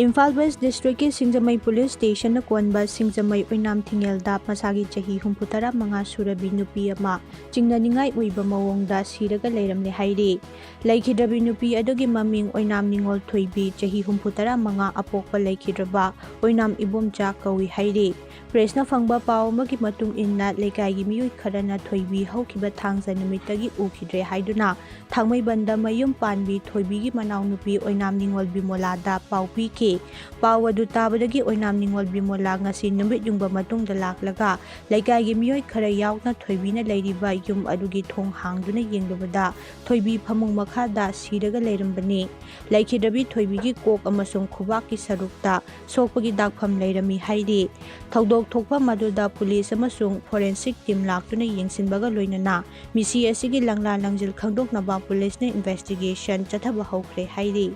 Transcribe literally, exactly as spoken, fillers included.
Imphal west ꯗꯤꯁꯇ꯭ꯔꯤꯛꯀꯤ ꯁꯤꯡꯖꯃꯩ police ꯁ꯭ꯇꯦꯁꯟꯅ ꯀꯣꯟꯕ ꯁꯤꯡꯖꯃꯩ ꯑꯣꯏꯅꯥꯝ ꯊꯤꯡꯉꯦꯜꯗ ꯃꯁꯥꯒꯤ ꯆꯍꯤ ꯍꯨꯝꯐꯨꯇꯔꯥ ꯃꯉꯥ ꯁꯨꯔꯕꯤ ꯅꯨꯄꯤ ꯑꯃ ꯆꯤꯡꯅꯅꯤꯡꯉꯥꯏ ꯑꯣꯏꯕ ꯃꯑꯣꯡꯗ ꯁꯤꯔꯒ ꯂꯩꯔꯝꯂꯦ ꯍꯥꯏꯔꯤ꯫ ꯂꯩꯈꯤꯗ꯭ꯔꯕꯤ ꯅꯨꯄꯤ ꯑꯗꯨꯒꯤ ꯃꯃꯤꯡ ꯑꯣꯏꯅꯥꯝ ꯅꯤꯉꯣꯜ ꯊꯣꯏꯕꯤ, ꯆꯍꯤ ꯍꯨꯝꯐꯨꯇꯔꯥ ꯃꯉꯥ, ꯑꯄꯣꯛꯄ ꯂꯩꯈꯤꯗ꯭ꯔꯕ ꯑꯣꯏꯅꯥꯝ ꯏꯕꯣꯝꯆꯥ ꯀꯧꯏ ꯍꯥꯏꯔꯤ꯫ ꯄ꯭ꯔꯦꯁꯅ ꯐꯪꯕ ꯄꯥꯎ ꯑꯃꯒꯤ ꯃꯇꯨꯡ ꯏꯟꯅ, ꯂꯩꯀꯥꯏꯒꯤ ꯃꯤꯑꯣꯏ ꯈꯔꯅ ꯊꯣꯏꯕꯤ ꯍꯧꯈꯤꯕ ꯊꯥꯡꯖ ꯅꯨꯃꯤꯠꯇꯒꯤ ꯎꯈꯤꯗ꯭ꯔꯦ ꯍꯥꯏꯗꯨꯅ ꯊꯥꯡꯃꯩꯕꯟꯗ ꯃꯌꯨꯝ ꯄꯥꯟꯕꯤ ꯊꯣꯏꯕꯤꯒꯤ ꯃꯅꯥꯎꯅꯨꯄꯤ ꯑꯣꯏꯅꯥꯝ ꯅꯤꯉꯣꯜ ꯕꯤꯃꯣꯂꯥꯗ ꯄꯥꯎ ꯄꯤꯈꯤ꯫ ꯄꯥꯎ ꯑꯗꯨ ꯇꯥꯕꯗꯒꯤ ꯑꯣꯏꯅꯥꯝ ꯅꯤꯉꯣꯜ ꯕꯤꯃꯣꯂꯥ ꯉꯁꯤ ꯅꯨꯃꯤꯠ ꯌꯨꯡꯕ ꯃꯇꯨꯡꯗ ꯂꯥꯛꯂꯒ ꯂꯩꯀꯥꯏꯒꯤ ꯃꯤꯑꯣꯏ ꯈꯔ ꯌꯥꯎꯅ ꯊꯣꯏꯕꯤꯅ ꯂꯩꯔꯤꯕ ꯌꯨꯝ ꯑꯗꯨꯒꯤ ꯊꯣꯡ ꯍꯥꯡꯗꯨꯅ ꯌꯦꯡꯂꯨꯕꯗ ꯊꯣꯏꯕꯤ ꯐꯃꯨꯡ ꯃꯈꯥꯗ ꯁꯤꯔꯒ ꯂꯩꯔꯝꯕꯅꯤ꯫ ꯂꯩꯈꯤꯗ꯭ꯔꯕꯤ ꯊꯣꯏꯕꯤꯒꯤ ꯀꯣꯛ ꯑꯃꯁꯨꯡ ꯈꯨꯕꯥꯛꯀꯤ ꯁꯔꯨꯛꯇ ꯁꯣꯛꯄꯒꯤ ꯗꯥꯛꯐꯝ ꯂꯩꯔꯝꯃꯤ ꯍꯥꯏꯔꯤ꯫ ꯊꯧꯗꯣꯛ ꯊꯣꯛꯄ ꯃꯗꯨꯗ ꯄꯨꯂꯤꯁ ꯑꯃꯁꯨꯡ ꯐꯣꯔꯦꯟꯁꯤꯛ ꯇꯤꯝ ꯂꯥꯛꯇꯨꯅ ꯌꯦꯡꯁꯤꯟꯕꯒ ꯂꯣꯏꯅꯅ ꯃꯤꯁꯤ ꯑꯁꯤꯒꯤ ꯂꯪꯂꯥ ꯂꯪꯖꯤꯜ ꯈꯪꯗꯣꯛꯅꯕ ꯄꯨꯂꯤꯁꯅ ꯏꯟꯚꯦꯁꯇꯤꯒꯦꯁꯟ ꯆꯠꯊꯕ ꯍꯧꯈ꯭ꯔꯦ ꯍꯥꯏꯔꯤ꯫